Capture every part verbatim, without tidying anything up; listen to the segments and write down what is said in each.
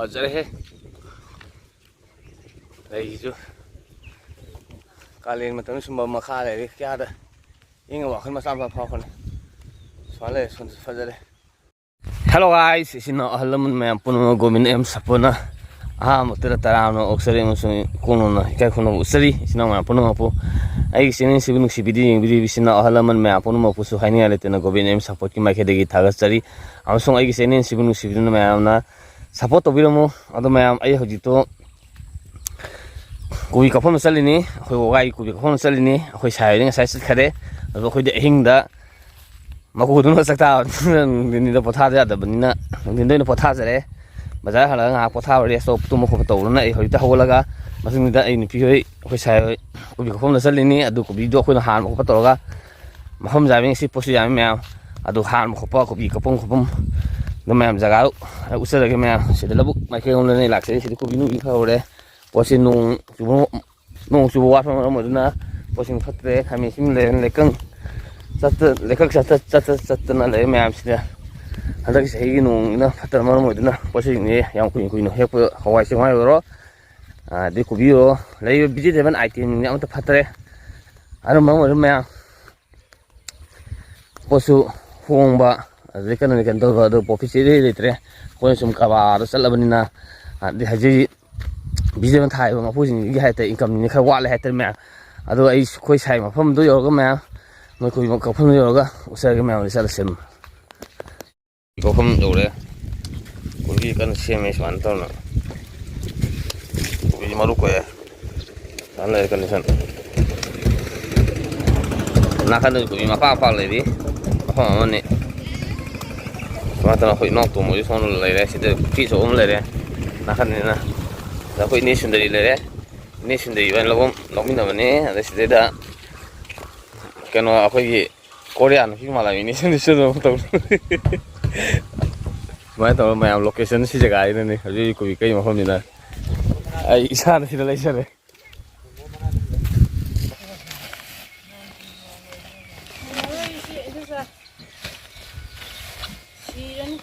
ꯐꯖꯔꯦꯍꯦ꯫ ꯂꯩꯁꯤꯁꯨ ꯀꯥꯂꯦꯟ ꯃꯇꯝꯗ ꯁꯨꯝꯕ ꯃꯈꯥ ꯂꯩꯔꯤ ꯀꯌꯥꯗ ꯏꯪ ꯋꯥꯈꯜ ꯃꯆꯥ ꯃꯆꯥ ꯐꯥꯎꯔꯛꯀꯅꯤ꯫ ꯁꯨꯃꯥꯏꯅ ꯂꯩꯔꯦ, ꯁꯣꯝꯗꯁꯨ ꯐꯖꯔꯦ꯫ Hello guys, ꯏꯆꯤꯟ ꯏꯅꯥꯎ ꯑꯍꯜ ꯂꯃꯟ ꯃꯌꯥꯝ ꯄꯨꯝꯅꯃꯛ ꯒꯣꯕꯤꯟ ꯑꯦꯝ ꯁꯥꯄꯣꯅ ꯑꯍꯥꯟꯕꯗ ꯇꯔꯥꯝꯅ ꯑꯣꯛꯆꯔꯤ ꯑꯃꯁꯨꯡ ꯀꯣꯡꯅꯣꯟꯅ ꯏꯀꯥꯏ ꯈꯨꯝꯅꯕ ꯎꯠꯆꯔꯤ꯫ ꯏꯆꯤꯟ ꯏꯅꯥꯎ ꯃꯌꯥꯝ ꯄꯨꯝꯅꯃꯛꯄꯨ ꯑꯩꯒꯤ channel ꯁꯤꯕꯨ ꯅꯨꯡꯁꯤꯕꯤꯗꯨꯅ ꯌꯦꯡꯕꯤꯔꯤꯕ ꯏꯆꯤꯟ ꯏꯅꯥꯎ ꯑꯍꯜ ꯂꯃꯟ ꯃꯌꯥꯝ ꯄꯨꯝꯅꯃꯛꯄꯨꯁꯨ ꯍꯥꯏꯅꯤꯡꯉꯥꯏ ꯂꯩꯇꯅ ꯒꯣꯕꯤꯟ ꯑꯦꯝ ꯁꯥꯄꯣꯔꯠꯀꯤ ꯃꯥꯏꯀꯩꯗꯒꯤ ꯊꯥꯒꯠꯆꯔꯤ꯫ ꯑꯃꯁꯨꯡ ꯑꯩꯒꯤ channel ꯁꯤꯕꯨ ꯅꯨꯡꯁꯤꯕꯤꯗꯨꯅ ꯃꯌꯥꯝꯅ support ꯇꯧꯕꯤꯔꯝꯃꯨ꯫ ꯑꯗꯣ ꯃꯌꯥꯝ, ꯑꯩ ꯍꯧꯖꯤꯛꯇꯣ ꯀꯣꯕꯤ ꯀꯛꯐꯝꯗ ꯆꯠꯂꯤꯅꯤ, ꯑꯩꯈꯣꯏ ꯋꯥꯒꯥꯏꯒꯤ ꯀꯣꯕꯤ ꯀꯛꯐꯝꯗ ꯆꯠꯂꯤꯅꯤ꯫ ꯑꯩꯈꯣꯏ ꯁꯥꯏ ꯍꯣꯏꯗꯤ ꯉꯁꯥꯏ ꯆꯠꯈꯔꯦ꯫ ꯑꯗꯣ ꯑꯩꯈꯣꯏꯗꯤ ꯑꯍꯤꯡꯗ ꯃꯀꯨꯗꯨꯅ ꯆꯥꯛ ꯆꯥꯕꯅꯤꯅ ꯅꯨꯡꯊꯤꯟꯗ ꯄꯣꯊꯥꯗ ꯌꯥꯗꯕꯅꯤꯅ ꯅꯨꯡꯊꯤꯟꯗ ꯑꯣꯏꯅ ꯄꯣꯊꯥꯖꯔꯦ꯫ ꯕꯖꯥꯔ ꯍꯜꯂꯛꯑꯒ ꯉꯥꯏꯍꯥꯛ ꯄꯣꯊꯥꯕ, rest ꯇꯧꯕ, ꯇꯨꯝꯕ ꯈꯣꯠꯄ ꯇꯧꯗꯅ ꯑꯩ ꯍꯧꯖꯤꯛꯇ ꯍꯧꯒꯠꯂꯒ ꯃꯊꯪꯗ ꯑꯩ ꯅꯨꯄꯤ ꯍꯣꯏ, ꯑꯩꯈꯣꯏ ꯁꯥꯏ ꯍꯣꯏ ꯀꯣꯕꯤ ꯀꯛꯐꯝꯗ ꯆꯠꯂꯤꯅꯤ꯫ ꯑꯗꯨ ꯀꯣꯕꯤꯗꯣ ꯑꯩꯈꯣꯏꯅ ꯍꯥꯟꯕ ꯈꯣꯠꯄ ꯇꯧꯔꯒ ꯃꯐꯝ ꯌꯥꯝꯃꯤ, ꯉꯁꯤ ꯄꯣꯠꯁꯨ ꯌꯥꯝꯃꯤ ꯃꯌꯥꯝ꯫ ꯑꯗꯨ ꯍꯥꯟꯕ ꯈꯣꯠꯄ, ꯀꯣꯕꯤ ꯀꯛꯐꯝ ꯈꯣꯠꯐꯝ ꯑꯗꯨ ꯃꯌꯥꯝ ꯖꯒꯥꯗꯨ ꯎꯠꯆꯔꯒꯦ ꯃꯌꯥꯝ꯫ ꯁꯤꯗ ꯂꯧꯕꯨꯛ ꯃꯥꯏꯀꯩꯔꯣꯝꯗꯅꯦ ꯂꯥꯛꯆꯔꯤ꯫ ꯁꯤꯗ ꯀꯣꯕꯤ ꯅꯨꯡꯕꯤ ꯈꯔ ꯍꯧꯔꯦ꯫ ꯄꯣꯠꯁꯤ ꯅꯣꯡ ꯆꯨꯕ, ꯅꯣꯡ ꯆꯨꯕ ꯋꯥꯠꯄ ꯃꯔꯝ ꯑꯣꯏꯗꯨꯅ ꯄꯣꯠꯁꯤꯡ ꯐꯠꯇ꯭ꯔꯦ꯫ ꯈꯥꯃꯦꯟ ꯑꯁꯤꯟꯕꯤ ꯂꯩꯔꯦ, ꯂꯩꯀꯪ ꯆꯠꯇ, ꯂꯩꯀꯪ ꯆꯠꯇ, ꯆꯠꯇ, ꯆꯠꯇꯅ ꯂꯩꯔꯦ ꯃꯌꯥꯝꯁꯤꯗ꯫ ꯍꯟꯗꯛꯀꯤ ꯆꯍꯤꯒꯤ ꯅꯣꯡꯁꯤꯅ ꯐꯠꯇꯕ ꯃꯔꯝ ꯑꯣꯏꯗꯨꯅ ꯄꯣꯠꯁꯤꯡꯁꯦ ꯌꯥꯝ ꯀꯨꯏꯅ ꯀꯨꯏꯅ ꯍꯦꯛꯄ, ꯍꯋꯥꯏ ꯆꯦꯡꯋꯥꯏ ꯑꯣꯏꯔꯣ, ꯑꯗꯩ ꯀꯣꯕꯤ ꯑꯣꯏꯔꯣ, ꯂꯩꯔꯤꯕ vegetable itemꯁꯤꯡꯁꯦ ꯑꯃꯠꯇ ꯐꯠꯇ꯭ꯔꯦ꯫ ꯑꯗꯨꯅ ꯃꯔꯝ ꯑꯣꯏꯗꯨꯅ ꯃꯌꯥꯝ ꯄꯣꯠꯁꯨ ꯍꯣꯡꯕ, ꯑꯗꯨꯗꯩ ꯀꯩꯅꯣ ꯀꯩꯅꯣ ꯇꯧꯕ, ꯑꯗꯨ profitꯁꯦ ꯏꯔꯩ ꯂꯩꯇ꯭ꯔꯦ꯫ ꯑꯩꯈꯣꯏꯅ ꯁꯨꯝ ꯀꯔꯕꯥꯔꯗ ꯆꯠꯂꯕꯅꯤꯅ, ꯑꯗꯩ ꯍꯧꯖꯤꯛ vegetable ꯊꯥꯔꯤꯕ ꯃꯄꯨꯁꯤꯡꯁꯤꯒꯤ ꯍꯥꯏꯇꯥꯔꯦ incomeꯁꯤꯡꯁꯦ ꯈꯔ ꯋꯥꯠꯂꯦ ꯍꯥꯏꯇꯥꯔꯦ ꯃꯌꯥꯝ꯫ ꯑꯗꯣ ꯑꯩ ꯑꯩꯈꯣꯏ ꯁꯥꯏ ꯃꯐꯝꯗꯣ ꯌꯧꯔꯒ ꯃꯌꯥꯝ, ꯃꯣꯏ ꯀꯣꯕꯤ ꯀꯛꯐꯝꯗꯣ ꯌꯧꯔꯒ ꯎꯠꯆꯔꯒꯦ ꯃꯌꯥꯝ, ꯆꯠꯂꯁꯦ ꯑꯗꯨꯝ꯫ ꯀꯛꯐꯝ ꯌꯧꯔꯦ꯫ ꯀꯣꯕꯤ ꯀꯟꯅ ꯁꯦꯝꯃꯦ ꯁꯨꯃꯥꯏꯅ ꯇꯧꯅ꯫ ꯀꯣꯕꯤ ꯃꯔꯨ ꯀꯣꯛꯑꯦ꯫ ꯐꯖꯅ ꯂꯩꯔꯦ condition꯫ ꯅꯥꯀꯟꯗꯁꯨ ꯀꯣꯕꯤ ꯃꯄꯥꯛ ꯃꯄꯥꯛ ꯂꯩꯔꯤ꯫ ꯃꯐꯝ ꯑꯃꯅꯤ꯫ ꯁꯨꯃꯥꯏꯅ ꯇꯧꯅ ꯑꯩꯈꯣꯏ ꯏꯅꯥꯎ ꯇꯣꯝꯕꯁꯨ ꯁꯣꯝꯗ ꯂꯩꯔꯦ꯫ ꯁꯤꯗ ꯄꯨꯈ꯭ꯔꯤ ꯑꯆꯧꯕ ꯑꯃ ꯂꯩꯔꯦ ꯅꯥꯀꯟꯅꯤꯅ꯫ ꯑꯗ ꯑꯩꯈꯣꯏ ꯏꯅꯦ ꯁꯨꯟꯗꯔꯤ ꯂꯩꯔꯦ꯫ ꯏꯅꯦ ꯁꯨꯟꯗꯔꯤ ꯏꯕꯥꯅꯤ ꯂꯧꯐꯝ ꯂꯧꯃꯤꯟꯅꯕꯅꯦ꯫ ꯑꯗ ꯁꯤꯗꯩꯗ ꯀꯩꯅꯣ ꯑꯩꯈꯣꯏꯒꯤ ꯀꯣꯔꯤꯌꯥ ꯅꯨꯄꯤ ꯃꯥꯜꯂꯕ ꯏꯅꯦ ꯁꯨꯟꯗꯔꯤ ꯁꯨꯟꯗꯔꯤ ꯑꯃ ꯇꯧ-, ꯁꯨꯃꯥꯏꯅ ꯇꯧꯔꯒ ꯃꯌꯥꯝ location ꯁꯤ ꯖꯒꯥꯁꯤꯗꯅꯤ ꯍꯧꯖꯤꯛ ꯍꯧꯖꯤꯛ ꯀꯣꯕꯤ ꯀꯛꯏ ꯃꯐꯝꯁꯤꯅ꯫ ꯑꯩ ꯏꯁꯥꯅ ꯁꯤꯗ ꯂꯩꯖꯔꯦ꯫ ꯁꯤꯔꯅꯤ꯫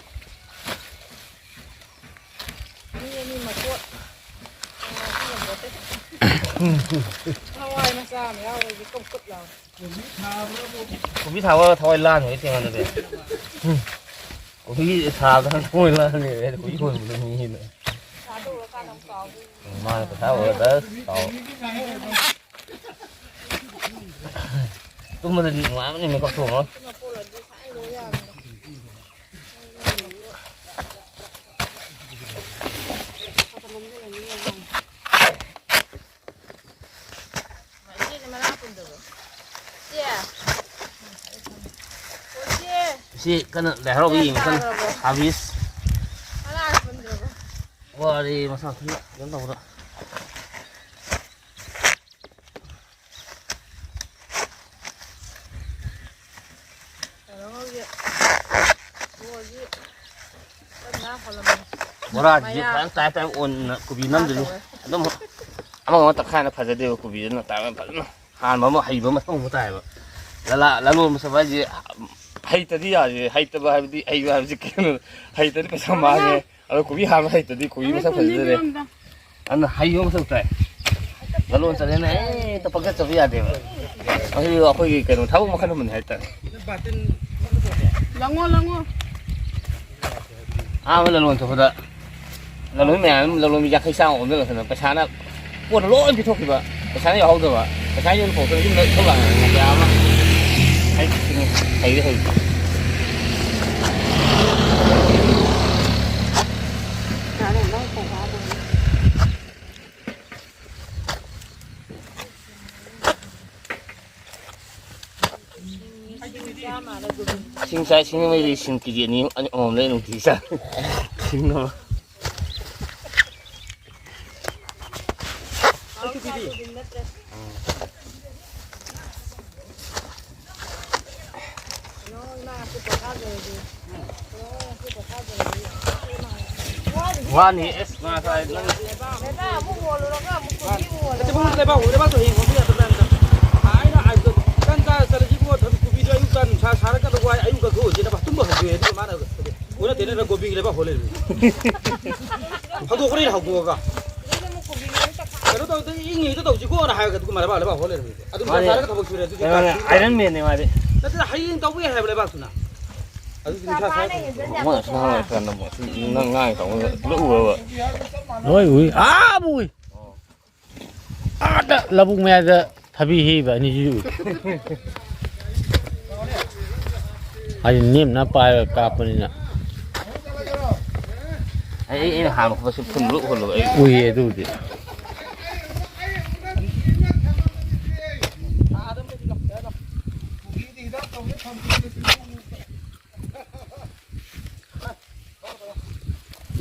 ꯍꯋꯥꯏ ꯃꯆꯥ ꯑꯃ ꯌꯥꯎꯔꯗꯤ ꯀꯨꯞ ꯀꯨꯞ ꯂꯥꯎ꯫ ꯀꯣꯕꯤ ꯊꯥꯕ ꯊꯋꯥꯏ ꯂꯥꯟ ꯍꯣꯏ ꯊꯦꯡꯅꯗꯦ꯫ ꯀꯣꯕꯤ ꯊꯥꯕꯗ ꯊꯋꯥꯏ ꯂꯥꯟ ꯍꯣꯏ ꯀꯣꯕꯤ ꯍꯣꯟꯕꯗ ꯃꯤꯅ꯫ ꯆꯥꯗꯣꯛꯑꯀꯥꯟꯗ ꯑꯃꯨꯛ ꯀꯥꯎꯗꯣꯏꯅꯤ꯫ ꯃꯥꯅ ꯄꯩꯁꯥ ꯑꯣꯏꯔꯗ ꯀꯥꯎ꯫ ꯇꯨꯝꯕꯗꯗꯤ ꯅꯨꯡꯉꯥꯏꯕꯅꯤ ꯃꯤꯀꯞ ꯊꯣꯛꯑꯒ꯫ ꯏꯆꯦ, ꯃꯅꯥ ꯄꯨꯟꯗ꯭ꯔꯕꯣ? ꯏꯆꯦ꯫ ꯑꯣ, ꯏꯆꯦ꯫ ꯏꯆꯦ ꯀꯟꯅ ꯂꯥꯏ ꯍꯔꯥꯎꯕ ꯌꯦꯡꯉꯤ ꯀꯟꯅ꯫ ꯇꯥꯈ꯭ꯔꯕꯣ? ꯍꯥꯕꯤꯁ꯫ ꯃꯅꯥ ꯄꯨꯟꯗ꯭ꯔꯕꯣ? ꯋꯥꯔꯦ ꯃꯁꯥ ꯃꯊꯟꯇ ꯀꯩꯅꯣ ꯇꯧꯕꯗ꯫ ꯀꯩꯅꯣꯒꯤ ꯕꯣꯔꯁꯤ ꯀꯟꯅ ꯍꯣꯜꯂꯝꯃꯤ꯫ ꯕꯣꯔꯥꯁꯤꯗꯤ ꯃꯌꯥ ꯐꯖꯅ ꯇꯥꯏꯞ ꯇꯥꯏꯞ ꯑꯣꯟꯅ ꯀꯣꯕꯤ ꯅꯝꯗꯣꯏꯅꯤ꯫ ꯇꯧꯋꯦ꯫ ꯑꯗꯨꯝ ꯑꯃꯒ ꯑꯃꯒ ꯇꯛꯈꯥꯏꯅ ꯐꯖꯗꯦꯕ, ꯀꯣꯕꯤꯁꯤꯅ ꯇꯥꯏꯞ ꯐꯖꯅ ꯍꯥꯟꯕ ꯑꯃ, ꯍꯩꯕ ꯑꯃ ꯇꯧꯕ ꯇꯥꯏꯌꯦꯕ꯫ ꯂꯂꯥ-, ꯂꯂꯣꯟꯕ ꯆꯠꯄ ꯍꯥꯏꯁꯦ ꯍꯩꯇꯗꯤ ꯌꯥꯗꯦ꯫ ꯍꯩꯇꯕ ꯍꯥꯏꯕꯗꯤ, ꯍꯩꯕ ꯍꯥꯏꯕꯁꯤ ꯀꯩꯅꯣ? ꯍꯩꯇꯗꯤ ꯄꯩꯁꯥ ꯃꯥꯡꯉꯦ꯫ ꯑꯗꯣ ꯀꯣꯕꯤ ꯍꯥꯟꯕ ꯍꯩꯇꯗꯤ ꯀꯣꯕꯤ ꯃꯁꯛ ꯐꯖꯗ꯭ꯔꯦ꯫ ꯑꯗꯨꯅ ꯍꯩꯕ ꯃꯊꯧ ꯇꯥꯏ꯫ ꯂꯂꯣꯟ ꯆꯠꯂꯦꯅ ꯍꯦꯛꯇ ꯄꯪꯆꯠ ꯆꯠꯄ ꯌꯥꯗꯦꯕ꯫ ꯑꯁꯤꯁꯨ ꯑꯩꯈꯣꯏꯒꯤ ꯀꯩꯅꯣ ꯊꯕꯛ ꯃꯈꯜ ꯑꯃꯅꯤ ꯍꯥꯏꯇꯥꯔꯦ꯫ ꯂꯪꯉꯣ, ꯂꯪꯉꯣ꯫ ꯑꯍꯥꯟꯕ ꯂꯂꯣꯟ ꯆꯠꯄꯗ ꯂꯂꯣꯟ ꯃꯌꯥꯝ ꯑꯃ ꯂꯂꯣꯟ ꯌꯥꯡꯈꯩ ꯆꯥꯝꯃ ꯑꯣꯟꯁꯤꯜꯂꯛꯇꯅ ꯄꯩꯁꯥꯅ ꯄꯣꯠꯇꯣ ꯂꯣꯏ ꯄꯤꯊꯣꯛꯈꯤꯕ꯫ ꯄꯩꯁꯥꯅ ꯌꯥꯎꯍꯧꯗꯕ꯫ ꯄꯩꯁꯥ ꯌꯣꯟ ꯊꯣꯛꯇꯅ ꯌꯨꯝꯗ ꯊꯣꯛꯂꯛꯑꯒ ꯀꯌꯥ ꯑꯃ ꯍꯩ-, ꯍꯩꯔꯦ, ꯍꯩꯔꯦ꯫ ꯁꯤꯡ ꯆꯥꯏ, ꯁꯤꯡ ꯃꯩꯗꯤ ꯁꯤꯡ ꯀꯦ ꯖꯤ ꯑꯅꯤ, ꯑꯅꯤ, ꯑꯃꯃꯝ ꯂꯩ ꯅꯨꯡꯇꯤꯒꯤ ꯆꯥꯏ꯫ ꯁꯤꯡꯅꯕ꯫ ꯋꯥꯅꯤ, ꯑꯦꯁ, ꯉꯥ ꯆꯥꯏ ꯅꯪ꯫ ꯂꯩꯕꯥꯛ ꯑꯃꯨꯛ ꯍꯣꯜꯂꯨꯔꯒ ꯑꯃꯨꯛ ꯀꯣꯕꯤ ꯑꯃꯨꯛ ꯍꯣꯜꯂꯨꯔꯒ꯫ ꯂꯩꯕꯥꯛ ꯍꯣꯜꯂꯦ, ꯂꯩꯕꯥꯛꯇꯣ ꯍꯌꯦꯡ ꯍꯣꯟꯕ ꯌꯥꯗꯕ꯭ꯔꯥ ꯍꯥꯏꯕꯗ꯫ ꯑꯩꯅ ꯍꯥꯏꯕꯗꯣ ꯇꯟ ꯆꯥꯔ ꯆꯠꯂꯁꯤ ꯏꯕꯨꯡꯉꯣ, ꯊꯕꯤ ꯀꯣꯕꯤꯗꯣ ꯑꯌꯨꯛꯇ ꯅꯨꯡꯁꯥ ꯁꯥꯔꯀꯥꯟꯗ ꯋꯥꯏ, ꯑꯌꯨꯛ ꯀꯛꯊꯣꯛꯑꯁꯤ ꯇꯨꯝꯕ ꯍꯧꯗꯣꯛꯑꯦ꯫ ꯑꯗꯨꯒ ꯃꯥꯅ ꯑꯣꯟꯅ ꯇꯩꯅꯅ ꯀꯣꯕꯤꯒꯤ ꯂꯩꯕꯥꯛ ꯍꯣꯜ ꯂꯩꯔꯝꯃꯤ꯫ ꯍꯧꯗꯣꯛꯄꯅꯦ ꯑꯩꯅ ꯍꯧꯗꯣꯛꯑꯒ꯫ ꯀꯩꯅꯣ ꯇꯧꯗ ꯏꯪꯉꯤꯗ ꯇꯧꯁꯤꯀꯣꯅ ꯍꯥꯏꯔꯒ ꯑꯗꯨꯒ ꯃꯔꯕꯥ ꯂꯩꯕꯥꯛ ꯍꯣꯜ ꯂꯩꯔꯝꯃꯤꯗꯣ꯫ ꯑꯗꯨ ꯅꯨꯡꯁꯥ ꯃꯥꯅꯦ꯫ ꯁꯥꯔꯒ ꯊꯕꯛ ꯁꯨꯔꯦ ꯑꯗꯨꯗꯤ ꯀꯥ ꯀꯩꯅꯣꯅꯦ, ꯁꯨꯗ꯭ꯔꯥ? ꯑꯥꯏꯔꯟ ꯃꯦꯟꯅꯦ ꯃꯥꯗꯤ꯫ ꯅꯠꯇꯦꯗ, ꯍꯌꯦꯡ ꯇꯧꯕ ꯌꯥꯏ ꯍꯥꯏꯕ ꯂꯩꯕꯥꯛꯇꯨꯅ꯫ ꯑꯗꯨꯗꯤ ꯅꯨꯡꯁꯥ ꯁꯥꯔꯒ ꯊꯕꯛ ꯁꯨꯔꯦ꯫ ꯑꯃ ꯁꯨꯃꯥꯏꯅ ꯑꯣꯏꯔꯀꯥꯟꯗ ꯑꯃꯨꯛ ꯁꯨꯝ ꯅꯪ ꯉꯥꯡꯉꯤ ꯇꯧꯕꯗ ꯂꯣꯏ ꯎꯔꯕ? ꯂꯣꯏ ꯎꯏ꯫ ꯑꯥꯕꯨ ꯎꯏ꯫ ꯑꯥꯗ ꯂꯧꯕꯨꯛ ꯃꯌꯥꯏꯗ ꯊꯕꯤ ꯍꯦꯛꯏꯕ ꯑꯅꯤꯁꯤꯁꯨ ꯎꯏ꯫ ꯍꯥꯏꯗꯤ ꯅꯦꯝꯅ ꯄꯥꯏꯔꯒ ꯀꯥꯞꯄꯅꯤꯅ꯫ ꯑꯩ, ꯑꯩ, ꯑꯩꯅ ꯍꯥꯟꯕ ꯈꯣꯠꯄꯁꯨ ꯐꯨꯟ ꯂꯣꯏ ꯎꯍꯜꯂꯣ ꯑꯩ꯫ ꯎꯏꯌꯦ ꯑꯗꯨꯕꯨꯗꯤ꯫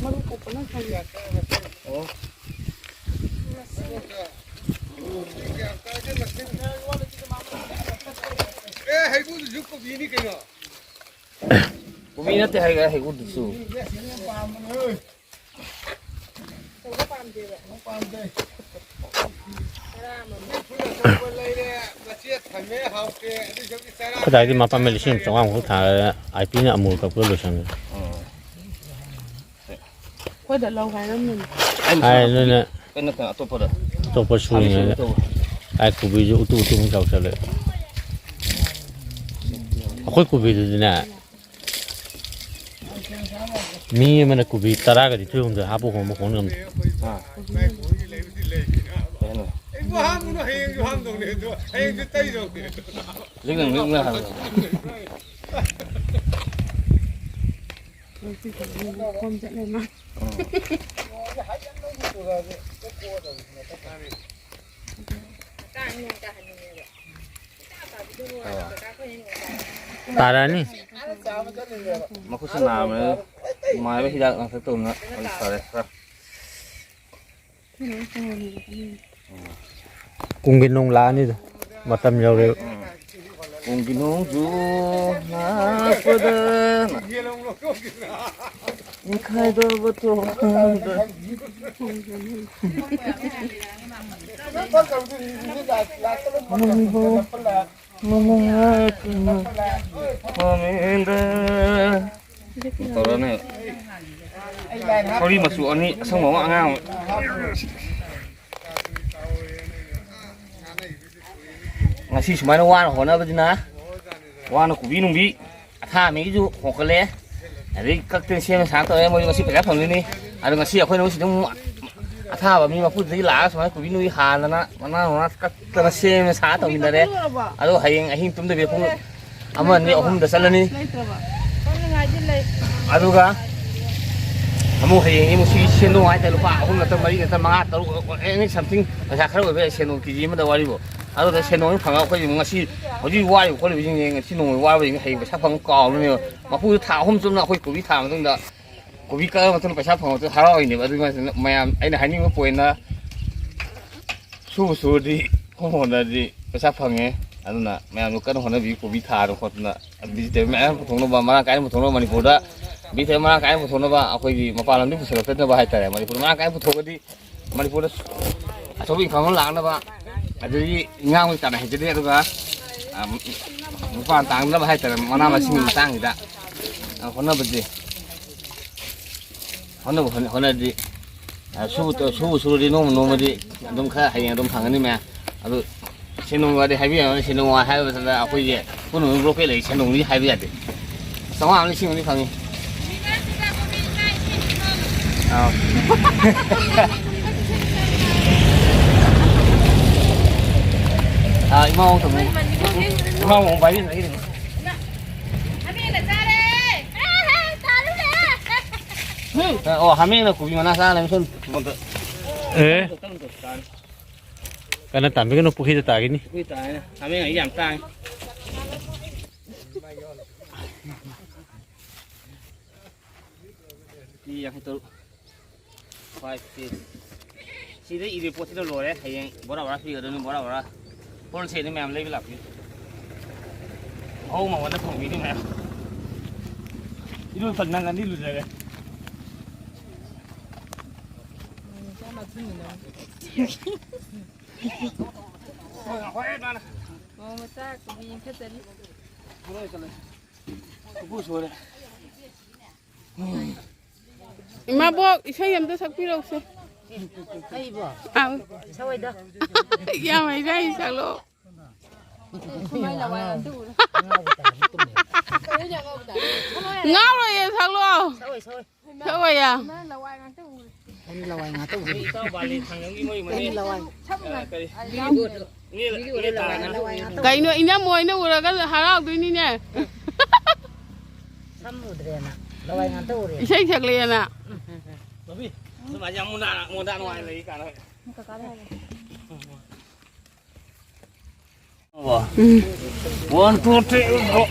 ꯃꯔꯨ ꯀꯣꯛꯄꯅ ꯐꯩ꯫ ꯑꯣ꯫ ꯑꯦ, ꯍꯩꯒꯨꯗꯨꯁꯨ ꯀꯣꯕꯤꯅꯤ ꯀꯩꯅꯣ꯫ ꯀꯣꯕꯤ ꯅꯠꯇꯦ ꯍꯥꯏꯒ ꯍꯩꯒꯨꯗꯨꯁꯨ꯫ ꯈꯨꯗꯥꯏꯗꯤ ꯃꯄꯥꯝ ꯂꯤꯁꯤꯡ ꯑꯃ ꯆꯥꯝꯃꯉꯥꯃꯨꯛ ꯊꯥꯔꯒ ꯑꯥꯏ ꯄꯤꯅ ꯑꯃꯨꯜ ꯀꯛꯄ ꯂꯣꯏꯁꯟꯈ꯭ꯔꯦ꯫ ꯎꯝ꯫ ꯑꯩꯈꯣꯏꯗ ꯂꯧ ꯍꯥꯏꯔꯝꯕꯅꯤ꯫ ꯑꯩꯅ ꯍꯥꯏ ꯁꯨꯝ ꯅꯣꯏꯅ ꯑꯩꯅ ꯀꯩꯅꯣ ꯑꯇꯣꯞꯄꯗ ꯑꯇꯣꯞꯄ ꯁꯨꯔꯤꯉꯩꯗ꯫ ꯇꯧꯕ꯫ ꯑꯥꯏ ꯀꯣꯕꯤꯁꯨ ꯎꯇꯨ ꯎꯇꯨ ꯆꯥꯎꯁꯜꯂꯦ꯫ ꯑꯩꯈꯣꯏ ꯀꯣꯕꯤꯗꯨꯗꯤꯅꯦ, ꯃꯤ ꯑꯃꯅ ꯀꯣꯕꯤ ꯇꯔꯥꯒ ꯅꯤꯊꯣꯏ ꯍꯨꯝꯗꯣꯏ ꯍꯥꯞꯄ ꯍꯣꯟꯕ ꯍꯣꯟ ꯉꯝꯗꯦ꯫ ꯑꯥ꯫ ꯀꯩꯅꯣ? ꯂꯤꯛꯅ ꯂꯤꯛꯅ ꯍꯥꯏꯕꯗꯣ꯫ ꯈꯣꯝ ꯆꯠꯂꯦ ꯃꯥ꯫ ꯎꯝ꯫ ꯇꯥꯔꯛꯑꯅꯤ꯫ ꯃꯈꯨꯠꯁꯦ ꯅꯥꯕꯅꯦ꯫ ꯅꯨꯡꯉꯥꯏꯕ ꯍꯤꯗꯥꯛ ꯂꯥꯡꯊꯛ ꯇꯧꯗꯅ ꯋꯥꯔꯤ ꯁꯥꯔꯦ ꯈꯔ꯫ ꯀꯨꯝꯒꯤ ꯅꯣꯡ ꯂꯥꯛꯑꯅꯤꯗ꯫ ꯃꯇꯝ ꯌꯧꯔꯦꯕ꯫ ꯎꯝ꯫ ꯀꯨꯝꯒꯤ ꯅꯣꯡꯖꯨ ꯂꯥꯛꯄꯗ ꯅꯤꯡꯈꯥꯏꯗꯕ ꯊꯣꯡꯗ꯫ ꯃꯃꯤꯡꯗ ꯇꯧꯔꯅꯤ꯫ ꯊꯧꯔꯤ ꯃꯆꯨ ꯑꯅꯤ, ꯑꯁꯪꯕ ꯑꯃ, ꯑꯉꯥꯡꯕ ꯑꯃ꯫ ꯉꯁꯤ ꯁꯨꯃꯥꯏꯅ ꯋꯥꯅ ꯍꯣꯠꯅꯕꯁꯤꯅ, ꯋꯥꯅ ꯀꯣꯕꯤ ꯅꯨꯡꯕꯤ ꯑꯊꯥꯕ ꯃꯤꯒꯤꯁꯨ ꯍꯣꯡꯀꯠꯂꯦ, ꯑꯗꯩ ꯀꯛꯇꯅ ꯁꯦꯝꯅ ꯁꯥ ꯇꯧꯔꯦ꯫ ꯃꯣꯏꯁꯨ ꯉꯁꯤ ꯄꯩꯁꯥ ꯐꯪꯗꯣꯏꯅꯤ꯫ ꯑꯗꯣ ꯉꯁꯤ ꯑꯩꯈꯣꯏꯅ ꯁꯤꯗ ꯑꯃꯨꯛ ꯑꯊꯥꯕ ꯃꯤ ꯃꯄꯨꯗꯨꯗꯒꯤ ꯂꯥꯛꯑꯒ ꯁꯨꯃꯥꯏꯅ ꯀꯣꯕꯤ ꯅꯨꯡꯕꯤ ꯍꯥꯟꯗꯅ ꯃꯅꯥ ꯃꯅꯥ ꯀꯛꯇꯅ ꯁꯦꯝꯅ ꯁꯥ ꯇꯧꯃꯤꯟꯅꯔꯦ꯫ ꯑꯗꯣ ꯍꯌꯦꯡ ꯑꯍꯤꯡ ꯇꯨꯝꯗꯕꯤ ꯄꯨꯡ ꯑꯃ, ꯑꯅꯤ, ꯑꯍꯨꯝꯗ ꯆꯠꯂꯅꯤ꯫ ꯑꯗꯨꯒ ꯑꯃꯨꯛ ꯍꯌꯦꯡ ꯑꯃꯨꯛ ꯁꯤ ꯁꯦꯟꯗꯣꯡ ꯍꯥꯏꯇꯥꯔꯦ, ꯂꯨꯄꯥ ꯑꯍꯨꯝ ꯅꯠꯇ꯭ꯔ ꯃꯔꯤ ꯅꯠꯇ꯭ꯔ ꯃꯉꯥ, ꯇꯔꯨꯛ, any something, ꯄꯩꯁꯥ ꯈꯔ ꯑꯣꯏꯕ ꯌꯥꯏ, ꯁꯦꯟꯗꯣꯡ ꯀꯦ ꯖꯤ ꯑꯃꯗ ꯋꯥꯔꯤꯕꯣ꯫ ꯑꯗꯨꯗ ꯁꯦꯟꯗꯣꯡ ꯐꯪꯉꯒ ꯑꯩꯈꯣꯏ ꯉꯁꯤ ꯍꯧꯖꯤꯛ ꯋꯥꯔꯤꯕ ꯈꯣꯠꯂꯤꯕꯁꯤꯡꯁꯦ ꯉꯁꯤ ꯅꯣꯡꯃꯒꯤ ꯋꯥꯔꯤꯕꯁꯤꯡꯁꯦ ꯍꯌꯦꯡ ꯄꯩꯁꯥ ꯐꯪꯕ ꯀꯥꯎꯔꯅꯦꯕ꯫ ꯃꯄꯨꯗꯨ ꯊꯥ ꯑꯍꯨꯝ ꯆꯨꯞꯅ ꯑꯩꯈꯣꯏ ꯀꯣꯕꯤ ꯊꯥꯕ ꯃꯇꯨꯡꯗ, ꯀꯣꯕꯤ ꯀꯛꯑ ꯃꯇꯨꯡꯗ ꯄꯩꯁꯥ ꯐꯪꯕꯗꯨ ꯍꯔꯥꯎꯔꯤꯅꯦꯕ꯫ ꯑꯗꯨꯒꯤ ꯃꯇꯨꯡꯗ ꯃꯌꯥꯝ ꯑꯩꯅ ꯍꯥꯏꯅꯤꯡꯕ ꯄꯣꯏꯟꯅ, ꯁꯨꯕ ꯁꯨꯔꯗꯤ, ꯍꯣꯠꯅꯔꯗꯤ ꯄꯩꯁꯥ ꯐꯪꯉꯦ꯫ ꯑꯗꯨꯅ ꯃꯌꯥꯝꯁꯨ ꯀꯟꯅ ꯍꯣꯠꯅꯕꯤꯌꯨ, ꯀꯣꯕꯤ ꯊꯥꯗꯅ ꯈꯣꯠꯇꯅ꯫ ꯚꯤꯖꯤꯇꯔ ꯃꯌꯥꯝ ꯄꯨꯊꯣꯛꯅꯕ, ꯃꯔꯥꯡ ꯀꯥꯏꯅ ꯄꯨꯊꯣꯛꯅꯕ ꯃꯅꯤꯄꯨꯔꯗ, ꯚꯤꯖꯤꯇꯔ ꯃꯔꯥꯡ ꯀꯥꯏꯅ ꯄꯨꯊꯣꯛꯅꯕ, ꯑꯩꯈꯣꯏꯒꯤ ꯃꯄꯥꯟ ꯂꯝꯗꯒꯤ ꯄꯨꯁꯤꯜꯂꯛꯇꯅꯕ ꯍꯥꯏꯇꯥꯔꯦ꯫ ꯃꯅꯤꯄꯨꯔꯗ ꯃꯔꯥꯡ ꯀꯥꯏꯅ ꯄꯨꯊꯣꯛꯑꯗꯤ ꯃꯅꯤꯄꯨꯔꯗ ꯑꯆꯧꯕ ꯏꯟꯀꯝ ꯑꯃ ꯂꯥꯛꯅꯕ, ꯑꯗꯨꯗꯒꯤ ꯏꯟꯖꯥꯡ ꯇꯥꯅ ꯍꯩꯖꯗꯦ꯫ ꯑꯗꯨꯒ, ꯑ, ꯃꯄꯥꯟ ꯇꯥꯡꯅꯕ ꯍꯥꯏꯇꯥꯔꯦ, ꯃꯅꯥ ꯃꯁꯤꯡꯒꯤ ꯃꯇꯥꯡꯁꯤꯗ, ꯑ, ꯍꯣꯠꯅꯕꯁꯦ, ꯍꯣꯠꯅꯕ ꯍꯣꯠꯅ-, ꯍꯣꯠꯅꯔꯗꯤ, ꯑ, ꯁꯨꯕ ꯇꯧ-, ꯁꯨꯕ ꯁꯨꯔꯗꯤ ꯅꯣꯡꯃ ꯅꯣꯡꯃꯗꯤ ꯑꯗꯨꯝ ꯈꯔ ꯍꯌꯦꯡ ꯑꯗꯨꯝ ꯐꯪꯒꯅꯤ ꯃꯌꯥꯝ꯫ ꯑꯗꯨ ꯁꯦꯟꯗꯣꯡ ꯋꯥꯗꯤ ꯍꯥꯏꯕꯤꯔꯝꯃꯅꯤ, ꯁꯦꯟꯗꯣꯡ ꯋꯥ ꯍꯥꯏꯕꯗ ꯑꯩꯈꯣꯏꯒꯤ ꯄꯨꯝꯅꯃꯛ ꯕ꯭ꯂꯣꯀꯦꯠ ꯂꯩ, ꯁꯦꯟꯗꯣꯡꯗꯤ ꯍꯥꯏꯕ ꯌꯥꯗꯦ꯫ ꯆꯥꯝꯃꯉꯥ ꯑꯃ ꯂꯤꯁꯤꯡ ꯑꯃꯗꯤ ꯐꯪꯉꯤ꯫ ꯑꯥꯎ꯫ ꯑꯥ, ꯏꯃꯥ ꯍꯣꯡ ꯇꯧꯅꯤ꯫ ꯏꯃꯥ ꯍꯣꯡ ꯄꯥꯏꯕꯤꯅ ꯂꯩꯔꯤꯅꯤ꯫ ꯑꯣ, ꯍꯥꯃꯦꯡꯅ ꯀꯣꯕꯤ ꯃꯅꯥ ꯆꯥ ꯂꯩꯔꯝꯃꯤ ꯁꯣꯝ꯫ ꯑꯦ꯫ ꯀꯟꯅ ꯇꯥꯟꯕꯤꯒꯅꯨ, ꯄꯨꯈ꯭ꯔꯤꯗ ꯇꯥꯈꯤꯅꯤ꯫ ꯄꯨꯈ꯭ꯔꯤ ꯇꯥꯏꯅ꯫ ꯍꯥꯃꯦꯡ ꯑꯩ ꯌꯥꯝ ꯇꯥꯡꯉꯤ꯫ ꯄꯤ ꯌꯥꯡꯈꯩ ꯇꯔꯨꯛ꯫ ꯐꯥꯏꯚ ꯄꯤ꯫ ꯁꯤꯗ ꯏꯔꯦ ꯄꯣꯠꯁꯤꯅ ꯂꯣꯏꯔꯦ꯫ ꯍꯌꯦꯡ ꯕꯣꯔꯥ ꯕꯣꯔꯥ ꯄꯤꯒꯗꯣꯏꯅꯤ, ꯕꯣꯔꯥ ꯕꯣꯔꯥ꯫ ꯍꯣꯜꯁꯦꯜꯅꯤ ꯃꯌꯥꯝ ꯂꯩꯕ ꯂꯥꯛꯄꯤꯌꯨ꯫ ꯑꯍꯧ ꯃꯉꯣꯟꯗ ꯊꯣꯡꯕꯤꯅꯤ ꯃꯌꯥꯝ꯫ ꯏꯔꯣꯏ ꯐꯪ ꯅꯪ ꯑꯅꯤ ꯂꯨꯖꯔꯦ꯫ ꯃꯣꯔꯣꯛ ꯃꯆꯥ ꯀꯣꯕꯤ ꯏꯟꯈꯠꯆꯔꯤ꯫ ꯎꯄꯨ ꯁꯨꯔꯦ꯫ ꯏꯃꯥꯕꯣꯛ, ꯏꯁꯩ ꯑꯝꯇ ꯁꯛꯄꯤꯔꯛꯎꯁꯦ꯫ ꯑꯩꯕꯣ? ꯑꯥꯎ꯫ ꯏꯁꯧ ꯍꯣꯏꯗ꯫ ꯌꯥꯝ ꯍꯩꯖꯩ, ꯁꯛꯂꯛꯑꯣ꯫ ꯁꯨꯃꯥꯏꯅ ꯂꯋꯥꯏ ꯑꯝꯇ ꯎꯔꯦ꯫ ꯉꯥꯎꯔꯣꯏꯌꯦ, ꯊꯛꯂꯣ꯫ ꯁꯛꯑꯣꯏ, ꯁꯛꯑꯣꯏ꯫ ꯊꯛꯑꯣꯏꯌꯦ꯫ ꯁꯨꯃꯥꯏꯅ ꯂꯋꯥꯏ ꯉꯥꯛꯇ ꯎꯔꯦ꯫ ꯑꯩꯗꯤ ꯂꯋꯥꯏ ꯉꯥꯛꯇ ꯎꯔꯦ꯫ ꯏꯇꯥꯎ ꯕꯥꯂꯤ ꯊꯥꯡꯖꯝꯒꯤ ꯃꯣꯏ ꯃꯅꯦ꯫ ꯑꯩꯗꯤ ꯂꯋꯥꯏ꯫ ꯁꯝ ꯑ, ꯀꯔꯤ? ꯅꯦ-, ꯅꯦ ꯇꯥꯔꯅ꯫ ꯂꯋꯥꯏ ꯉꯥꯛꯇ ꯎꯔꯦ꯫ ꯀꯩꯅꯣ, ꯏꯅꯝꯃ ꯍꯣꯏꯅ ꯎꯔꯒ ꯍꯔꯥꯎꯗꯣꯏꯅꯤꯅꯦ꯫ ꯁꯝ ꯎꯗ꯭ꯔꯦꯅ꯫ ꯂꯋꯥꯏ ꯉꯥꯛꯇ ꯎꯔꯦ꯫ ꯏꯁꯩ ꯁꯛꯂꯛꯑꯦꯅ꯫ ꯕꯕꯤ, ꯑꯗꯨꯃꯥꯏꯅ ꯌꯥꯝ ꯃꯨꯟꯗꯥ, ꯃꯨꯟꯗꯥ ꯅꯨꯡꯉꯥꯏ ꯂꯩ ꯀꯥꯟꯗ꯫ ꯀꯀꯥꯗ ꯍꯥꯏꯒꯦ꯫ ꯎꯝ꯫ One, two, three, go.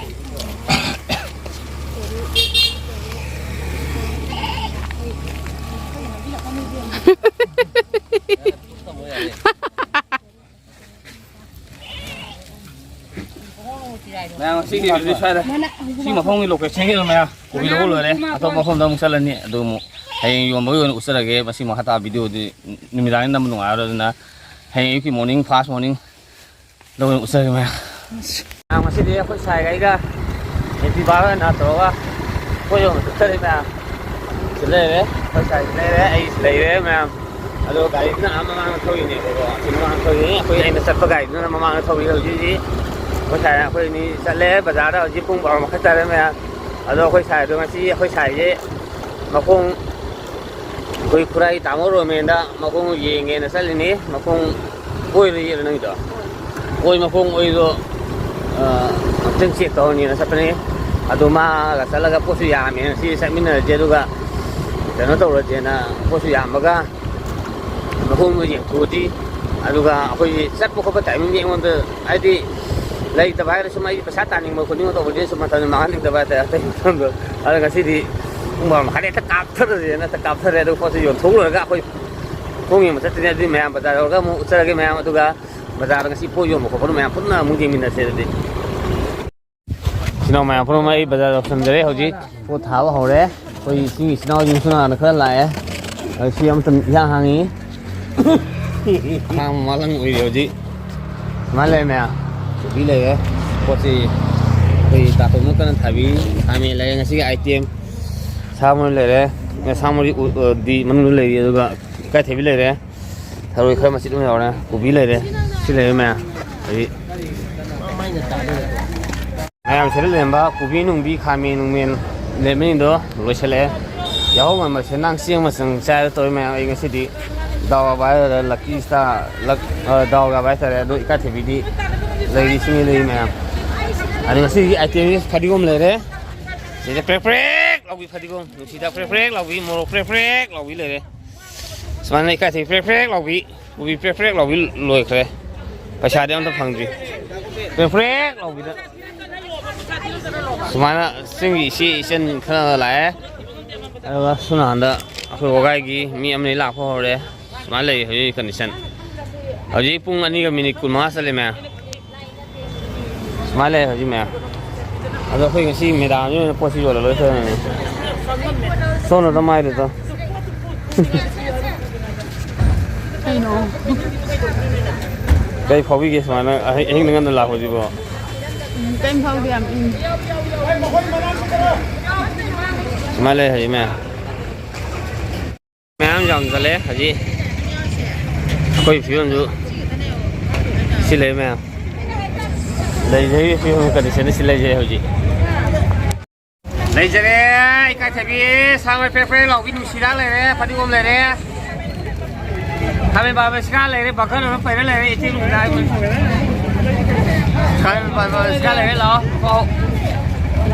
ꯃꯌꯥꯝ, ꯉꯁꯤꯒꯤ ꯚꯤꯗꯤꯑꯣ ꯁ꯭ꯋꯥꯏꯗ꯫ ꯁꯤ ꯃꯐꯝꯒꯤ ꯂꯣꯀꯦꯁꯟꯒꯤ ꯑꯗꯨꯝ ꯃꯌꯥꯝ ꯀꯣꯕꯤ ꯂꯧꯕ ꯂꯣꯏꯔꯦ꯫ ꯑꯇꯣꯞꯄ ꯃꯐꯝꯗ ꯑꯃꯨꯛ ꯆꯠꯂꯅꯤ꯫ ꯑꯗꯨ ꯑꯃꯨꯛ ꯍꯌꯦꯡ ꯌꯣꯟꯕꯒꯤ ꯑꯣꯏꯅ ꯎꯠꯆꯔꯒꯦ꯫ ꯃꯁꯤ ꯃꯈꯥ ꯇꯥꯕ ꯚꯤꯗꯤꯑꯣꯗꯤ ꯅꯨꯃꯤꯗꯥꯡꯗ ꯅꯝꯕ ꯅꯨꯡꯉꯥꯏꯔꯣꯏ꯫ ꯑꯗꯨꯅ ꯍꯌꯦꯡ ꯑꯌꯨꯛꯀꯤ morning, first morning ꯗ ꯑꯣꯏꯅ ꯎꯠꯆꯔꯒꯦ ꯃꯌꯥꯝ꯫ ꯃꯌꯥꯝ, ꯉꯁꯤꯗꯤ ꯑꯩꯈꯣꯏ ꯁꯥꯏꯒ ꯑꯩꯒ, ꯍꯦꯄꯤ ꯕꯥꯔ ꯑꯣꯏꯅ ꯇꯧꯔꯒ ꯑꯩꯈꯣꯏ ꯌꯣꯟꯕ ꯆꯠꯆꯔꯦ ꯃꯌꯥꯝ꯫ ꯁꯤ ꯂꯩꯔꯦ, ꯑꯩꯈꯣꯏ ꯁꯥꯏꯁꯤ ꯂꯩꯔꯦ, ꯑꯩꯁꯤ ꯂꯩꯔꯦ ꯃꯌꯥꯝ꯫ ꯑꯗꯣ ꯒꯥꯔꯤꯗꯨꯅ ꯑꯥ ꯃꯃꯥꯡꯗ ꯊꯧꯔꯤꯅꯦꯕꯀꯣ, ꯑꯁꯤ ꯃꯃꯥꯡꯗ ꯊꯧꯔꯤꯅꯤ꯫ ꯑꯩꯈꯣꯏ, ꯑꯩꯅ ꯆꯠꯄ ꯒꯥꯔꯤꯗꯨꯅ ꯃꯃꯥꯡꯗ ꯊꯧꯔꯤ꯫ ꯍꯧꯖꯤꯛ ꯍꯧꯖꯤꯛ ꯑꯩꯈꯣꯏ ꯁꯥꯏ ꯑꯩꯈꯣꯏ ꯑꯅꯤ ꯆꯠꯂꯦ ꯕꯖꯥꯔꯗ꯫ ꯍꯧꯖꯤꯛ ꯄꯨꯡ ꯕꯥꯔꯣ ꯃꯈꯥꯏ ꯇꯥꯔꯦ ꯃꯌꯥꯝ꯫ ꯑꯗꯣ ꯑꯩꯈꯣꯏ ꯁꯥꯏꯗꯣ ꯉꯁꯤ, ꯑꯩꯈꯣꯏ ꯁꯥꯏꯁꯦ ꯃꯈꯣꯡ, ꯑꯩꯈꯣꯏ ꯈꯨꯔꯥꯏ ꯇꯥꯃꯣ ꯔꯣꯃꯦꯟꯗ ꯃꯈꯣꯡ ꯌꯦꯡꯒꯦꯅ ꯆꯠꯂꯤꯅꯤ꯫ ꯃꯈꯣꯡ ꯑꯣꯏꯔ ꯌꯦꯠꯂ ꯅꯪꯒꯤꯗꯣ? ꯑꯣꯏ ꯃꯈꯣꯡ ꯑꯣꯏꯗꯣ, ꯑ, ꯑꯝꯇꯪ ꯆꯦꯛ ꯇꯧꯍꯟꯒꯦꯅ ꯆꯠꯄꯅꯤ꯫ ꯑꯗꯣ ꯃꯥꯒ ꯆꯠꯂꯒ ꯄꯣꯠꯁꯨ ꯌꯥꯝꯃꯦꯅ ꯁꯤ ꯆꯠꯃꯤꯟꯅꯔꯁꯦ, ꯑꯗꯨꯒ ꯀꯩꯅꯣ ꯇꯧꯔꯁꯦꯅ, ꯄꯣꯠꯁꯨ ꯌꯥꯝꯃꯒ ꯃꯈꯣꯡꯗꯣ ꯌꯦꯡꯊꯣꯛꯑꯗꯤ, ꯑꯗꯨꯒ ꯑꯩꯈꯣꯏꯒꯤ ꯆꯠꯄ ꯈꯣꯠꯄ timing ꯗꯤ ꯑꯩꯉꯣꯟꯗ, ꯍꯥꯏꯗꯤ, ꯂꯩꯇꯕ ꯍꯥꯏꯔꯁꯨ ꯑꯩ ꯄꯩꯁꯥ ꯇꯥꯅꯤꯡꯕ ꯈꯣꯠꯅꯤꯡꯕ ꯇꯧꯕꯗꯤ ꯁꯨꯝ ꯃꯇꯝꯗ ꯃꯥꯡꯍꯟꯅꯤꯡꯗꯕ ꯍꯥꯏꯇꯥꯔꯦ꯫ ꯑꯇꯩ ꯃꯇꯝꯗꯣ, ꯑꯗꯣ ꯉꯁꯤꯗꯤ ꯄꯨꯡ ꯕꯥꯔꯣ ꯃꯈꯥꯏꯗ ꯍꯦꯛꯇ ꯀꯥꯞꯊꯔꯁꯦꯅ ꯍꯦꯛꯇ ꯀꯥꯞꯊꯔꯦ꯫ ꯑꯗꯨꯒ ꯄꯣꯠꯁꯦ ꯌꯣꯟꯊꯣꯛ ꯂꯣꯏꯔꯒ ꯑꯩꯈꯣꯏ ꯈꯣꯡ ꯌꯦꯡꯕ ꯆꯠꯇꯣꯏꯅꯦ꯫ ꯑꯗꯨꯗꯤ ꯃꯌꯥꯝ ꯕꯖꯥꯔ ꯌꯧꯔꯒ ꯑꯃꯨꯛ ꯎꯠꯆꯔꯒꯦ ꯃꯌꯥꯝ꯫ ꯑꯗꯨꯒ ꯕꯖꯥꯔꯗ ꯉꯁꯤ ꯄꯣꯠ ꯌꯣꯟꯕ ꯈꯣꯠꯄꯗꯣ ꯃꯌꯥꯝ ꯄꯨꯟꯅ ꯑꯃꯨꯛ ꯌꯦꯡꯃꯤꯟꯅꯁꯦ ꯑꯗꯨꯗꯤ꯫ ꯏꯆꯤꯟ ꯏꯅꯥꯎ ꯃꯌꯥꯝ ꯄꯨꯝꯅꯃꯛ, ꯑꯩ ꯕꯖꯥꯔ ꯌꯧꯁꯟꯖꯔꯦ꯫ ꯍꯧꯖꯤꯛ ꯄꯣꯠ ꯊꯥꯕ ꯍꯧꯔꯦ꯫ ꯑꯩꯈꯣꯏ ꯏꯆꯤꯟ ꯏꯅꯥꯎ ꯌꯨꯝꯁꯨ ꯅꯥꯅ ꯈꯔ ꯂꯥꯛꯑꯦ꯫ ꯑꯗꯣ ꯁꯤ ꯑꯃꯇ ꯏꯍꯥꯡ ꯍꯥꯡꯉꯤ꯫ ꯈꯥꯡ ꯃꯃꯥꯡ ꯂꯪ ꯑꯣꯏꯔꯦ ꯍꯧꯖꯤꯛ꯫ ꯁꯨꯃꯥꯏꯅ ꯂꯩꯔꯦ ꯃꯌꯥꯝ꯫ ꯀꯣꯕꯤ ꯂꯩꯔꯦ꯫ ꯄꯣꯠꯁꯤ ꯑꯩꯈꯣꯏ ꯇꯥꯇꯣꯟ ꯃꯨꯛꯇꯅ ꯊꯥꯕꯤ꯫ ꯈꯥꯃꯦꯟ ꯂꯩꯔꯦ ꯉꯁꯤꯒꯤ item꯫ ꯁꯥ ꯃꯔꯣꯏ ꯂꯩꯔꯦ꯫ ꯑꯦ, ꯁꯥ ꯃꯔꯣꯏ ꯎ-, ꯎ-, ꯗꯤ ꯃꯅꯨꯡꯗ ꯂꯩꯔꯤ꯫ ꯑꯗꯨꯒ ꯏꯀꯥꯏꯊꯕꯤ ꯂꯩꯔꯦ꯫ ꯊꯔꯣꯏ ꯈꯔ ꯃꯆꯦꯠ ꯑꯃ ꯌꯥꯎꯔꯦ꯫ ꯀꯣꯕꯤ ꯂꯩꯔꯦ꯫ ꯁꯤ ꯂꯩꯔꯦ ꯃꯌꯥꯝ꯫ ꯑꯗꯒꯤ ꯃꯌꯥꯝ ꯁꯤꯗ ꯂꯩꯔꯝꯕ ꯀꯣꯕꯤ ꯅꯨꯡꯕꯤ, ꯈꯥꯃꯦꯟ ꯅꯨꯡꯃꯦꯟ ꯂꯩꯔꯝꯕꯁꯤꯡꯗꯣ ꯂꯣꯏꯁꯤꯜꯂꯛꯑꯦ꯫ ꯌꯥꯍꯧ ꯉꯟꯕꯁꯦ ꯅꯪ ꯆꯦꯡ ꯑꯃꯁꯨꯡ ꯆꯥꯏꯔ ꯇꯧꯔꯤ ꯃꯌꯥꯝ꯫ ꯑꯩ ꯉꯁꯤꯗꯤ ꯗꯥꯎ ꯌꯥꯕ ꯍꯥꯏꯇꯥꯔꯦ, ꯂꯛꯀꯤ ꯁ꯭ꯇꯥꯔ, ꯂꯛ-, ꯑ, ꯗꯥꯎ ꯌꯥꯕ ꯍꯥꯏꯇꯥꯔꯦ꯫ ꯑꯗꯣ ꯏꯀꯥꯏꯊꯕꯤꯗꯤ ꯂꯩꯔꯤ, ꯁꯤꯡꯉꯤ ꯂꯩꯔꯤ ꯃꯌꯥꯝ꯫ ꯑꯗꯣ ꯉꯁꯤꯒꯤ ꯑꯥꯏꯇꯦꯝꯁꯤ ꯐꯗꯤꯒꯣꯝ ꯂꯩꯔꯦ꯫ ꯁꯤꯗ ꯄ꯭ꯔꯦꯛ ꯄ꯭ꯔꯦꯛ ꯂꯥꯎꯕꯤ ꯐꯗꯤꯒꯣꯝ, ꯅꯨꯡꯁꯤꯗꯥꯛ ꯄ꯭ꯔꯦꯛ ꯄ꯭ꯔꯦꯛ ꯂꯥꯎꯕꯤ, ꯃꯣꯔꯣꯛ ꯄ꯭ꯔꯦꯛ ꯄ꯭ꯔꯦꯛ ꯂꯥꯎꯕꯤ ꯂꯩꯔꯦ꯫ ꯁꯨꯃꯥꯏꯅ ꯏꯀꯥꯏꯊꯕꯤ ꯄ꯭ꯔꯦꯛ ꯄ꯭ꯔꯦꯛ ꯂꯥꯎꯕꯤ, ꯀꯣꯕꯤ ꯄ꯭ꯔꯦꯛ ꯄ꯭ꯔꯦꯛ ꯂꯥꯎꯕꯤ ꯂꯣꯏꯈ꯭ꯔꯦ꯫ ꯄꯩꯁꯥꯗꯤ ꯑꯝꯇ ꯐꯪꯗ꯭ꯔꯤ꯫ ꯄ꯭ꯔꯦꯛ ꯄ꯭ꯔꯦꯛ ꯂꯥꯎꯕꯤꯗ꯫ ꯁꯨꯃꯥꯏꯅ ꯆꯤꯡꯒꯤ ꯏꯆꯦ ꯏꯆꯟ ꯈꯔ ꯂꯥꯛꯑꯦ꯫ ꯑꯗꯨꯒ ꯁꯣꯝ ꯅꯥꯀꯟꯗ ꯑꯩꯈꯣꯏ ꯋꯥꯒꯥꯏꯒꯤ ꯃꯤ ꯑꯃꯅꯤ ꯂꯥꯛꯄ ꯍꯧꯔꯦ꯫ ꯁꯨꯃꯥꯏꯅ ꯂꯩ ꯍꯧꯖꯤꯛ ꯀꯟꯗꯤꯁꯟ꯫ ꯍꯧꯖꯤꯛ ꯄꯨꯡ ꯑꯅꯤꯒ ꯃꯤꯅꯤꯠ ꯀꯨꯟꯃꯉꯥ ꯆꯠꯂꯦ ꯃꯌꯥꯝ꯫ ꯁꯨꯃꯥꯏꯅ ꯂꯩ ꯍꯧꯖꯤꯛ ꯃꯌꯥꯝ꯫ ꯑꯗꯣ ꯑꯩꯈꯣꯏ ꯉꯁꯤ ꯃꯦꯗꯥꯝꯒꯤ ꯑꯣꯏꯅ ꯄꯣꯠꯁꯤ ꯌꯣꯜꯂꯔꯣꯏ ꯊꯣꯏꯅꯅꯤ꯫ ꯁꯣꯝꯅ ꯑꯗꯨꯝ ꯍꯥꯏꯗꯨꯗꯣ꯫ ꯀꯩꯅꯣ? ꯀꯩ ꯐꯥꯎꯕꯤꯒꯦ ꯁꯨꯃꯥꯏꯅ ꯑꯍꯤꯡ, ꯑꯍꯤꯡꯗ ꯉꯟꯅ ꯂꯥꯛꯄꯁꯤꯕꯣ? ꯎꯝ, ꯀꯩꯝ ꯐꯥꯎꯗꯦ, ꯌꯥꯝ ꯏꯪꯉꯤ꯫ ꯁꯨꯃꯥꯏꯅ ꯂꯩ ꯍꯧꯖꯤꯛ ꯃꯌꯥꯝ꯫ ꯃꯌꯥꯝ ꯌꯥꯝ ꯆꯠꯂꯦ ꯍꯧꯖꯤꯛ꯫ ꯑꯩꯈꯣꯏ ꯐꯤꯕꯝꯁꯨ ꯁꯤ ꯂꯩ ꯃꯌꯥꯝ꯫ ꯂꯩꯖꯔꯤꯕ ꯐꯤꯕꯝ ꯀꯟꯗꯤꯁꯟꯗ ꯁꯤ ꯂꯩꯖꯩ ꯍꯧꯖꯤꯛ꯫ ꯂꯩꯖꯔꯦ꯫ ꯏꯀꯥꯏꯊꯕꯤ, ꯁꯥꯡꯃꯩ ꯄ꯭ꯔꯦꯛ ꯄ꯭ꯔꯦꯛ ꯂꯥꯎꯕꯤ, ꯅꯨꯡꯁꯤꯗꯥꯛ ꯂꯩꯔꯦ, ꯐꯗꯤꯒꯣꯝ ꯂꯩꯔꯦ, ꯈꯥꯃꯦꯟ ꯕꯥꯕꯁꯤꯀꯥ ꯂꯩꯔꯦ, ꯕꯀꯟ ꯑꯃ ꯄꯩꯔ ꯂꯩꯔꯦ, ꯏꯆꯦ ꯅꯨꯡꯁꯤꯗꯥꯛ꯫ ꯈꯥꯃꯦꯟ ꯕꯥꯕꯁꯤꯀꯥ ꯂꯩꯔꯦ, ꯂꯥꯛꯑꯣ꯫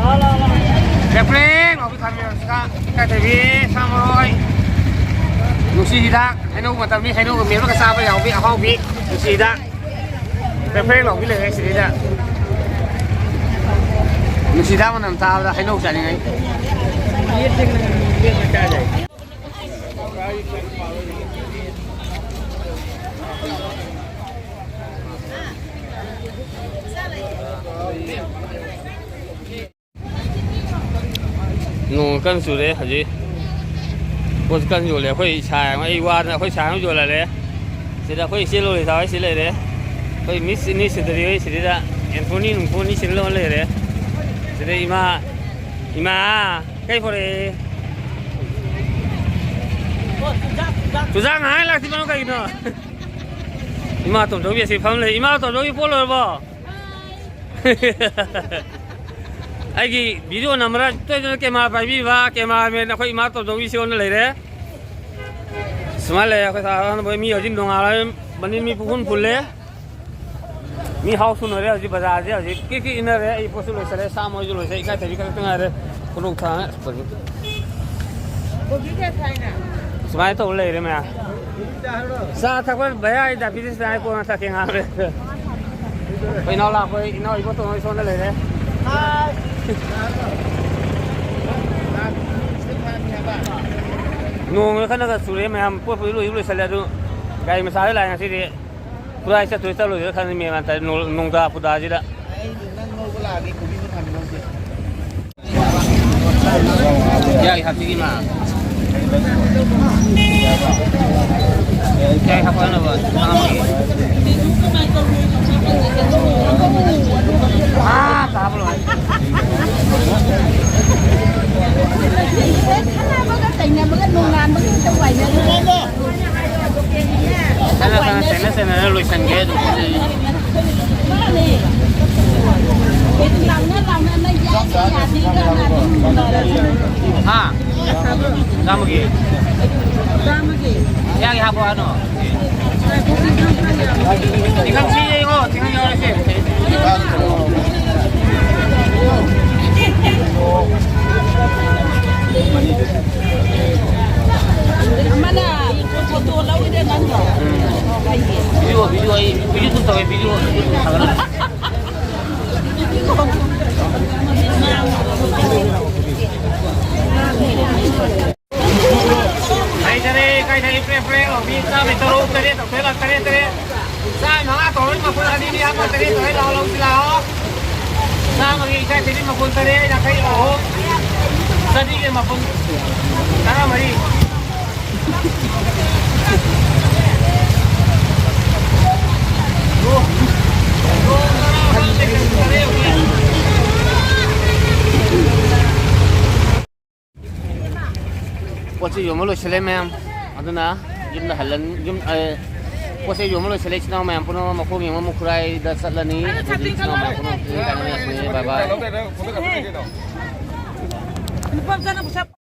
ꯄ꯭ꯔꯦꯛ ꯄ꯭ꯔꯦꯛ ꯂꯥꯎꯕꯤ ꯈꯥꯃꯦꯟ ꯕꯥꯕꯁꯤꯀꯥ, ꯏꯀꯥꯏꯊꯕꯤ, ꯁꯥ ꯃꯔꯣꯏ, ꯅꯨꯡꯁꯤ ꯍꯤꯗꯥꯛ, ꯍꯩꯅꯧ ꯃꯇꯝꯅꯤ, ꯍꯩꯅꯧꯒ ꯃꯦꯠꯂꯒ ꯆꯥꯕ ꯌꯥꯎꯕꯤ, ꯑꯍꯥꯎꯕꯤ, ꯅꯨꯡꯁꯤ ꯍꯤꯗꯥꯛ꯫ ꯄ꯭ꯔꯦꯛ ꯄ꯭ꯔꯦꯛ ꯂꯥꯎꯕꯤ ꯂꯩꯔꯦ ꯁꯤꯗꯩꯗ꯫ ꯅꯨꯡꯁꯤꯗꯥꯛ ꯃꯅꯝ ꯇꯥꯕꯗ ꯍꯩꯅꯧ ꯆꯥꯅꯤꯡꯉꯩ꯫ ꯅꯣꯡ ꯀꯟꯅ ꯆꯨꯔꯦ ꯍꯧꯖꯤꯛ꯫ ꯄꯣꯠ ꯀꯟꯅ ꯌꯣꯜꯂꯦ꯫ ꯑꯩꯈꯣꯏ ꯁꯥꯏ ꯑꯃ, ꯑꯩ ꯋꯥꯗꯅ ꯑꯩꯈꯣꯏ ꯁꯥꯏ ꯑꯃ ꯌꯣꯜꯍꯜꯂꯦ꯫ ꯁꯤꯗ ꯑꯩꯈꯣꯏ ꯏꯆꯦ ꯂꯣꯂꯤꯇꯥ ꯍꯣꯏ ꯁꯤ ꯂꯩꯔꯦ꯫ ꯑꯩꯈꯣꯏ ꯃꯤꯁ ꯏꯅꯤ ꯁꯤꯗꯔꯤ ꯍꯣꯏ ꯁꯤꯗꯩꯗ ꯑꯦꯟꯊꯣꯅꯤ ꯅꯨꯡꯊꯣꯅꯤ ꯁꯤꯗ ꯂꯣꯟ ꯂꯩꯔꯦ꯫ ꯁꯤꯗ ꯏꯃꯥ, ꯏꯃꯥ, ꯀꯩ ꯄꯣꯔꯛꯑꯦ? ꯆꯨꯖꯥꯛ ꯉꯥꯏꯍꯥꯛ ꯂꯥꯛꯇꯤ ꯃꯥꯅꯣ ꯀꯩꯒꯤꯅꯣ? ꯏꯃꯥ ꯇꯣꯝꯆꯧꯕꯤ ꯑꯁꯤ ꯐꯝ ꯂꯩ꯫ ꯏꯃꯥ ꯇꯣꯝꯆꯧꯕꯤ ꯄꯣꯠ ꯂꯣꯏꯔꯕꯣ? ꯑꯩꯒꯤ ꯚꯤꯗꯤꯑꯣ ꯅꯝꯕꯔ ꯇꯣꯏꯗꯅ ꯀꯦꯃꯦꯔꯥ ꯄꯥꯏꯕꯤꯕ ꯀꯦꯃꯦꯔꯥꯃꯦꯟ ꯑꯩꯈꯣꯏ ꯏꯃꯥ ꯇꯣꯝꯆꯧꯕꯤ ꯁꯤꯔꯣꯝꯗ ꯂꯩꯔꯦ꯫ ꯁꯨꯃꯥꯏꯅ ꯂꯩꯔꯦ ꯑꯩꯈꯣꯏ ꯁꯥꯔ ꯑꯍꯥꯟꯕ ꯃꯤ ꯍꯧꯖꯤꯛ ꯅꯣꯡꯉꯥꯜꯂꯕꯅꯤ, ꯃꯤ ꯄꯨꯡ ꯍꯨꯝ ꯐꯨꯜꯂꯦ꯫ ꯃꯤ ꯍꯥꯎ ꯁꯨꯅꯔꯦ ꯍꯧꯖꯤꯛ, ꯕꯖꯥꯔꯁꯦ ꯍꯧꯖꯤꯛ ꯀ꯭ꯔꯤꯛ ꯀ꯭ꯔꯤꯛ ꯏꯟꯅꯔꯦ꯫ ꯑꯩ ꯄꯣꯠꯁꯨ ꯂꯣꯏꯁꯤꯜꯂꯦ, ꯁꯥ ꯃꯣꯏꯁꯨ ꯂꯣꯏꯁꯤꯜꯂꯦ, ꯏꯀꯥꯏꯊꯕꯤ ꯈꯛꯇ ꯉꯥꯏꯔꯦ꯫ ꯈꯨꯗꯣꯡ ꯊꯥꯡ ꯁꯨꯃꯥꯏꯅ ꯇꯧꯔ ꯂꯩꯔꯦ ꯃꯌꯥꯝ꯫ ꯆꯥ ꯊꯛꯄ ꯚꯌꯥ, ꯑꯩ ꯗꯥꯏꯕꯤꯇꯤꯁ ꯅꯥꯏ, ꯀꯣꯟꯅ ꯊꯛꯀꯦ ꯉꯥꯡꯔꯦ꯫ ꯑꯩꯈꯣꯏ ꯏꯅꯥꯎ ꯂꯥꯛꯄ, ꯏꯅꯥꯎ ꯏꯕꯣ ꯇꯣꯡꯉ ꯁꯣꯝꯗ ꯂꯩꯔꯦ꯫ ꯅꯣꯡꯅ ꯈꯔꯒ ꯆꯨꯔꯛꯑꯦ ꯃꯌꯥꯝ, ꯄꯣꯠꯄꯨꯗꯤ ꯂꯣꯏ ꯂꯣꯏꯁꯤꯜꯂꯦ, ꯑꯗꯨ ꯒꯥꯔꯤ ꯃꯆꯥꯗ ꯂꯥꯛꯑꯦ ꯉꯁꯤꯗꯤ꯫ ꯈꯨꯔꯥꯏ ꯆꯠꯇꯣꯏ ꯆꯠꯂꯣꯏꯗꯣꯏꯔ ꯈꯪꯗꯦ, ꯃꯦꯟ ꯃꯥꯟ ꯇꯥꯗꯦ, ꯅꯣꯡ-, ꯅꯣꯡꯗꯥ ꯄꯨꯗꯥꯁꯤꯗ꯫ ꯑꯩꯗꯤ ꯅꯪ ꯂꯧꯕ ꯂꯥꯛꯑꯒꯦ, ꯀꯣꯕꯤ ꯑꯃ ꯊꯝꯃꯤ ꯂꯧꯒꯦ꯫ ꯌꯥꯏ, ꯍꯥꯞꯄꯤꯒꯦ ꯃꯥ꯫ ꯌꯥꯏ, ꯍꯥꯞꯄꯛꯅꯕ ꯊꯥꯡꯒꯦ꯫ ꯑꯥ, ꯆꯥꯕ ꯂꯣꯏꯔꯦ꯫ ꯈꯠꯅꯕꯒ ꯆꯩꯅꯕꯒ ꯅꯣꯡꯉꯥꯟꯕꯒ ꯍꯦꯛꯇ ꯋꯥꯏꯅꯕ꯫ ꯈꯠꯅ ꯈꯠꯅ ꯆꯩꯅ ꯆꯩꯅꯅ ꯂꯣꯏꯁꯟꯒꯦ ꯑꯗꯨꯝ꯫ ꯍꯥ? ꯆꯥꯝꯃꯒꯤ? ꯌꯥꯒꯤ ꯍꯥꯞꯄꯣ ꯍꯥꯏꯅꯣ? ꯇꯤꯡꯈꯪ ꯁꯤ ꯌꯦꯡꯉꯣ, ꯇꯤꯡꯈꯪ ꯌꯥꯎꯔꯁꯦ꯫ ꯑꯃꯅ ꯐꯣꯇꯣ ꯂꯧꯏꯗ ꯅꯪꯗꯣ꯫ ꯎꯝ꯫ ꯀꯩꯒꯤ? ꯚꯤꯗꯤꯑꯣ, ꯚꯤꯗꯤꯑꯣ ꯑꯩ ꯚꯤꯗꯤꯑꯣ ꯑꯗꯨꯝ ꯇꯧꯋꯦ, ꯚꯤꯗꯤꯑꯣ ꯊꯥꯒꯠꯂꯛꯀꯦ꯫ ꯀꯥꯏꯊꯔꯦ, ꯀꯥꯏꯊꯔꯦ, ꯄ꯭ꯔꯦ, ꯄ꯭ꯔꯦ, ꯑꯣ, ꯃꯤ ꯆꯥꯝꯃꯩ ꯇꯔꯨꯛ, ꯇꯔꯦꯠ ꯇꯧꯊꯣꯛꯑꯦ, ꯂꯥꯛ ꯇꯔꯦꯠ, ꯇꯔꯦꯠ꯫ ꯆꯥꯝꯃꯩ ꯃꯉꯥ ꯇꯧꯔꯣꯏ, ꯃꯈꯣꯏ ꯑꯅꯤꯅꯤ ꯍꯥꯞꯄ, ꯇꯔꯦꯠ ꯇꯧꯔꯦ, ꯂꯥꯛꯑꯣ, ꯂꯧꯁꯤ ꯂꯥꯛꯑꯣ꯫ ꯆꯥꯝꯃꯒꯤ ꯏꯀꯥꯏ ꯊꯤꯕꯤ ꯃꯄꯨꯟ ꯇꯔꯦꯠ, ꯌꯥꯡꯈꯩ ꯑꯍꯨꯝ, ꯆꯅꯤꯒꯤ ꯃꯄꯨꯟ ꯇꯔꯥꯃꯔꯤ꯫ ꯄꯣꯠꯁꯤ ꯌꯣꯟꯕ ꯂꯣꯏꯁꯤꯜꯂꯦ ꯃꯌꯥꯝ, ꯑꯗꯨꯅ ꯌꯨꯝꯗ ꯍꯜꯂꯅꯤ꯫ ꯌꯨꯝ, ꯑꯦ, ꯄꯣꯠ ꯆꯩ ꯌꯣꯟꯕ ꯂꯣꯏꯁꯤꯜꯂꯦ꯫ ꯏꯆꯤꯟ ꯏꯅꯥꯎ ꯃꯌꯥꯝ ꯄꯨꯝꯅꯃꯛ ꯃꯈꯣꯡ ꯌꯦꯡꯕ ꯑꯃꯨꯛ ꯈꯨꯔꯥꯏꯗ ꯆꯠꯂꯅꯤ꯫ ꯑꯗꯨ ꯑꯗꯨꯗꯤ ꯏꯆꯤꯟ ꯏꯅꯥꯎ ꯃꯌꯥꯝ ꯄꯨꯝꯅꯃꯛ ꯂꯣꯏꯁꯤꯜꯂꯦ꯫ ꯕꯥꯏ ꯕꯥꯏ꯫ ꯂꯨꯄꯥ ꯆꯥꯅ ꯄꯩꯁꯥ